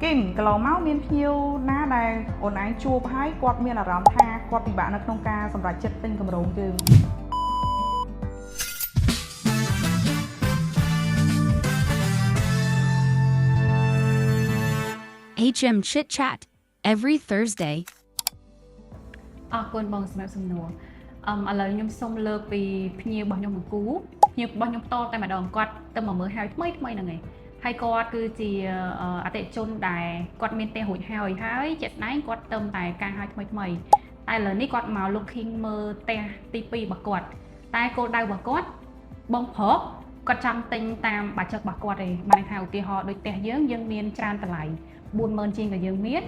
គឹមកន្លងមកមានភ្ញៀវណាដែលអូនឯងជួបហើយគាត់មានអារម្មណ៍ថាគាត់ពិបាកនៅក្នុងការសម្រេចចិត្តទិញគម្រោងយើង HM Chit Chat every Thursday. អរគុណបងសម្រាប់សំណួរឥឡូវខ្ញុំសូមលើកពីភ្ញៀវរបស់ខ្ញុំមួយគូភ្ញៀវរបស់ខ្ញុំផ្ទាល់តែម្ដងគាត់ទៅមកមើលហើយថ្មីថ្មីហ្នឹងឯងហើយគាត់គឺជាអតិថិជនដែលគាត់មានផ្ទះរួចហើយហើយជាក់ស្ដែងគាត់ទៅតែការហើយថ្មីថ្មីតែឥឡូវនេះគាត់មក looking មើលផ្ទះទី2របស់គាត់តែគោលដៅរបស់គាត់បងប្រុសគាត់ចង់ទិញតាមបាចករបស់គាត់ឯងបានន័យថាឧទាហរណ៍ដូចផ្ទះយើងយើងមានច្រើនតម្លៃ40000ជាងក៏យើងមាន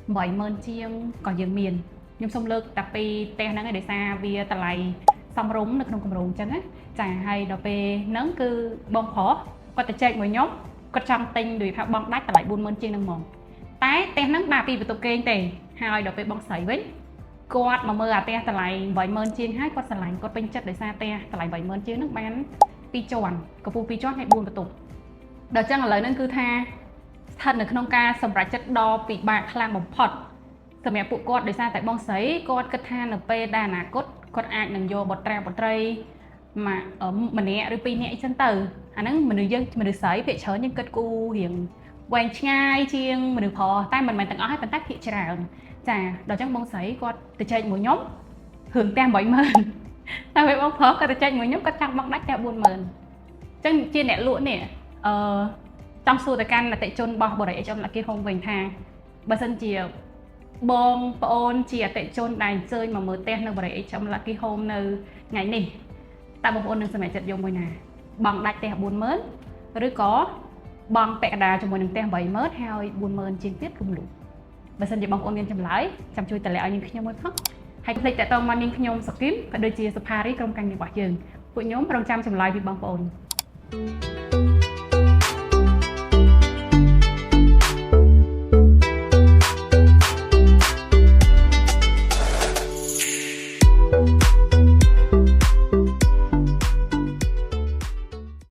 80000ជាងក៏យើងមាន ខ្ញុំសូមលើកតែពីផ្ទះហ្នឹងឯងដោយសារវាតម្លៃសមរម្យនៅក្នុងគម្រោងអញ្ចឹងណាចាហើយដល់ពេលហ្នឹងគឺបងប្រុសគាត់ទៅចែកមួយខ្ញុំគាត់ចង់ទិញដូចថាបងដាច់តម្លៃ40000ជាងហ្នឹងហ្មងតែផ្ទះហ្នឹងបាទពីបន្ទប់គេងទេហើយដល់ពេលបងស្រីវិញគាត់មកមើលអាផ្ទះតម្លៃ80000ជាងហើយគាត់ស្រឡាញ់គាត់ពេញចិត្តដោយសារផ្ទះតម្លៃ80000ជាងហ្នឹងបាន2ជាន់កម្ពស់2ជាន់ហើយ4បន្ទប់ដល់អញ្ចឹងឥឡូវហ្នឹងគឺថាស្ថិតនៅក្នុងការសម្រេចចិត្តដ៏ពិបាកខ្លាំងបំផុត សម្រាប់ពួកគាត់ដោយសារតែបងស្រីគាត់គិតថានៅពេលដែលអនាគតគាត់អាចនឹងយកបុត្រាបុត្រីម៉ាក់ម្នាក់ឬពីរនាក់អីចឹងទៅអាហ្នឹងមនុស្សយើងមនុស្សស្រីភាគច្រើនយើងគិតគូររៀងវែងឆ្ងាយជាងមនុស្សប្រុសតែមិនមែនទាំងអស់ទេប៉ុន្តែភាគច្រើនចាដល់ចឹងបងស្រីគាត់ទៅចែកមួយខ្ញុំរឿងផ្ទះ80000តែពេលបងប្រុសគាត់ទៅចែកមួយខ្ញុំគាត់ចង់បងដាច់ផ្ទះ40000ចឹងជាអ្នកលក់នេះអឺចង់សួរទៅកាន់អតិថិជនរបស់បរិយ HM Lucky Home វិញថាបើសិនជា បងប្អូនជាអតិថិជនដែលអញ្ជើញមកមើលផ្ទះនៅបរិយា HM Lucky Home នៅថ្ងៃនេះតើបងប្អូននឹងសម្រេចចិត្តយកមួយណាបងដាច់ផ្ទះ40000ឬក៏បងពាក់កណ្ដាលជាមួយនឹងផ្ទះ80000ហើយ40000ជាងទៀតរំលោភបើសិនជាបងប្អូនមានចម្លើយចាំជួយតម្លាក់ឲ្យនាងខ្ញុំមួយផងហើយកុំភ្លេចតាក់ទងមកនាងខ្ញុំសុគឹមក៏ដូចជាសុផារីក្រុមការងាររបស់យើងពួកខ្ញុំរងចាំចម្លើយពីបងប្អូន។